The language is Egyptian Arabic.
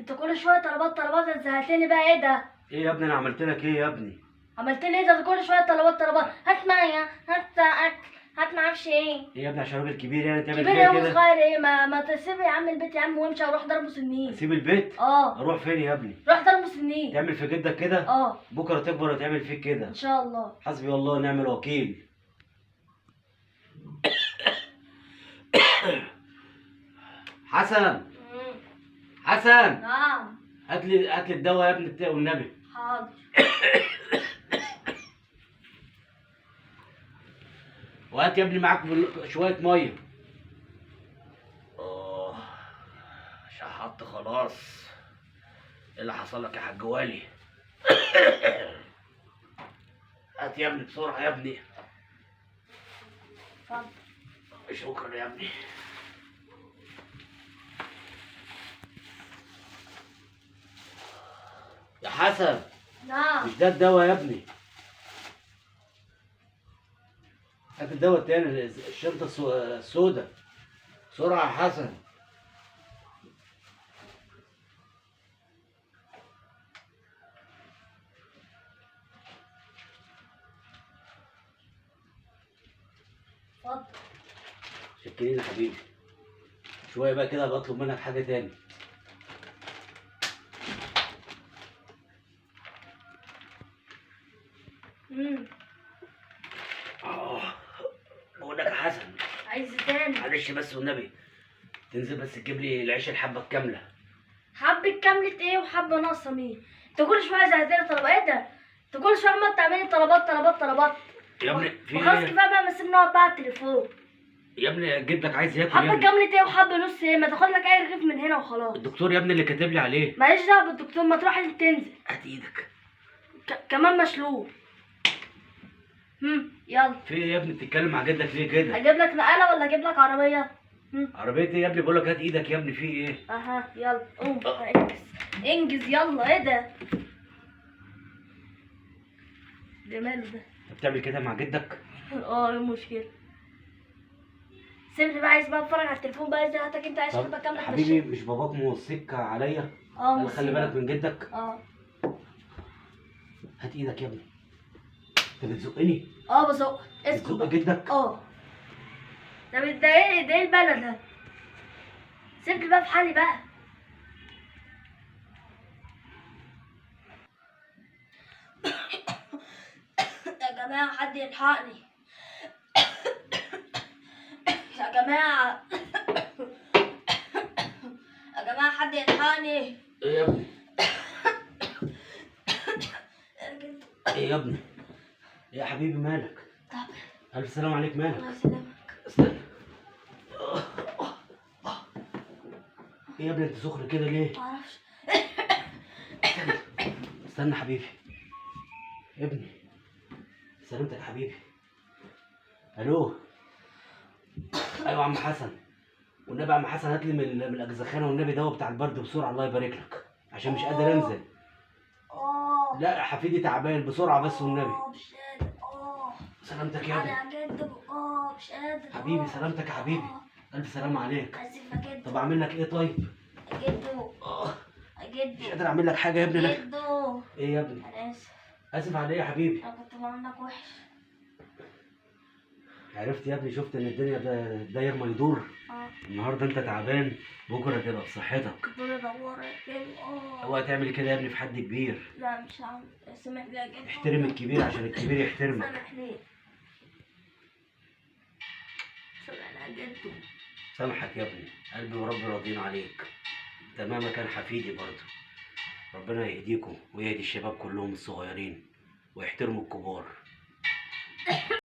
انت كل شوية طلبات طلبات، انت زهقتني بقى. ايه ده؟ ايه يا ابني، انا عملت لك ايه يا ابني؟ عملت لي ايه ده؟ كل شوية طلبات طلبات، هات مية، هات اكل، هات معرفش ايه. ايه يا ابني، عشان راجل كبير يعني تعمل كبير فيا ايه كده؟ وصغير ايه؟ ما تسيب يا عم البيت يا عم وامشي، اروح دار مسنين. اسيب البيت؟ اه. اروح فين يا ابني؟ روح دار مسنين. تعمل في جدك كده؟ اه. بكره تكبر وتعمل فيك كده ان شاء الله. حسبي الله ونعم الوكيل. حسن، حسن. نعم. هات لي الدواء يا ابني والنبي. حاضر. وهات يا ابني معاك شوية مية. اه، شحطت خلاص. ايه اللي حصل لك يا حاج والي؟ هات يا ابني بسرعة يا ابني. اتفضل. شكرا يا ابني. يا حسن. نعم. مش ده الدواء يا ابني؟ هات الدواء التاني، الشنطة السوداء. بسرعة يا حسن. اتفضل. شكرين يا حبيبي. شوية بقى كده بطلب منك حاجة تاني. امم اه، بقول لك يا حسن. عايز تاني؟ معلش بس والنبي تنزل بس تجيب لي العيش الحبة الكاملة. حبة كاملة ايه وحبة ناقصة مين؟ انت كل شوية زهقتني طلبات. ايه ده؟ انت كل شوية عمال تعملي طلبات طلبات طلبات. يا ابني في وخلاص ايه؟ كفاية بقى، ما سيبنا نقعد بقى على التليفون. يا ابني جدك عايز ياكل يا حبة ابني. كاملة ايه وحبة نص ايه؟ ما تاخد لك اي رغيف من هنا وخلاص. الدكتور يا ابني اللي كاتب لي عليه. ماليش دعوة بالدكتور، ما تروح انت تنزل. هات ايدك. كمان مشلول. يلا. في ايه يا ابني بتتكلم مع جدك ليه كده؟ اجيب لك نقالة ولا اجيب لك عربية؟ عربية ايه يا ابني؟ بقول لك هات ايدك يا ابني، في ايه؟ اها يلا قوم. انجز انجز يلا. ايه ده؟ ده ماله ده؟ انت بتعمل كده مع جدك؟ اه، ايه المشكلة؟ سيبني بقى، عايز بقى اتفرج على التليفون بقى. ازاي هاتك انت عايز طب حبة كاملة؟ حبيبي، مش باباك موصيك عليا؟ اه. قال خلي بالك من جدك. اه. هات ايدك يا ابني. انت بتزقني؟ اه بزق. اسكت بتزق بقى. جدك؟ اه. ده ده ايه ده؟ ايه البلد ده؟ سيبني بقى في حالي بقى. يا جماعة حد يلحقني. يا جماعة، يا جماعة حد يلحقني. ايه يا ابني؟ ايه يا ابني؟ ايه يا حبيبي مالك؟ طب الف سلام عليك. مالك؟ الله يسلمك. استنى. ايه يا ابني انت سخن كده ليه؟ معرفش. استنى حبيبي. ابني سلامتك يا حبيبي. الو. ايوه يا عم حسن، والنبي يا عم حسن هات لي من الاجزخانه والنبي دواء بتاع البرد بسرعة، الله يبارك لك، عشان مش قادر انزل. لا حفيدي تعبان، بسرعة بس والنبي. مش قادر. سلامتك يا ابني. انا جد. مش قادر. حبيبي سلامتك يا حبيبي، الف سلامه عليك. اسف يا جدو. طب اعمل لك ايه طيب؟ جدو. جدو. مش قادر اعمل لك حاجة يا ابني. انا جدو. ايه يا ابني؟ انا اسف. اسف على ايه يا حبيبي؟ انا كنت بعاملك وحش. عرفت يا ابني، شفت ان الدنيا داير ما يدور. النهارده انت تعبان، بكره تبقى بصحتك. الدنيا دوارة يا جدو. اوعى تعمل كده يا ابني في حد كبير. لا مش هعمل. سامحني يا جدو. احترم الكبير عشان الكبير يحترمك. سامحني. سامحني يا جدو. سامحك يا ابني، قلبي وربي راضيين عليك. تماما كان حفيدي برضه. ربنا يهديكم ويهدي الشباب كلهم الصغيرين ويحترموا الكبار.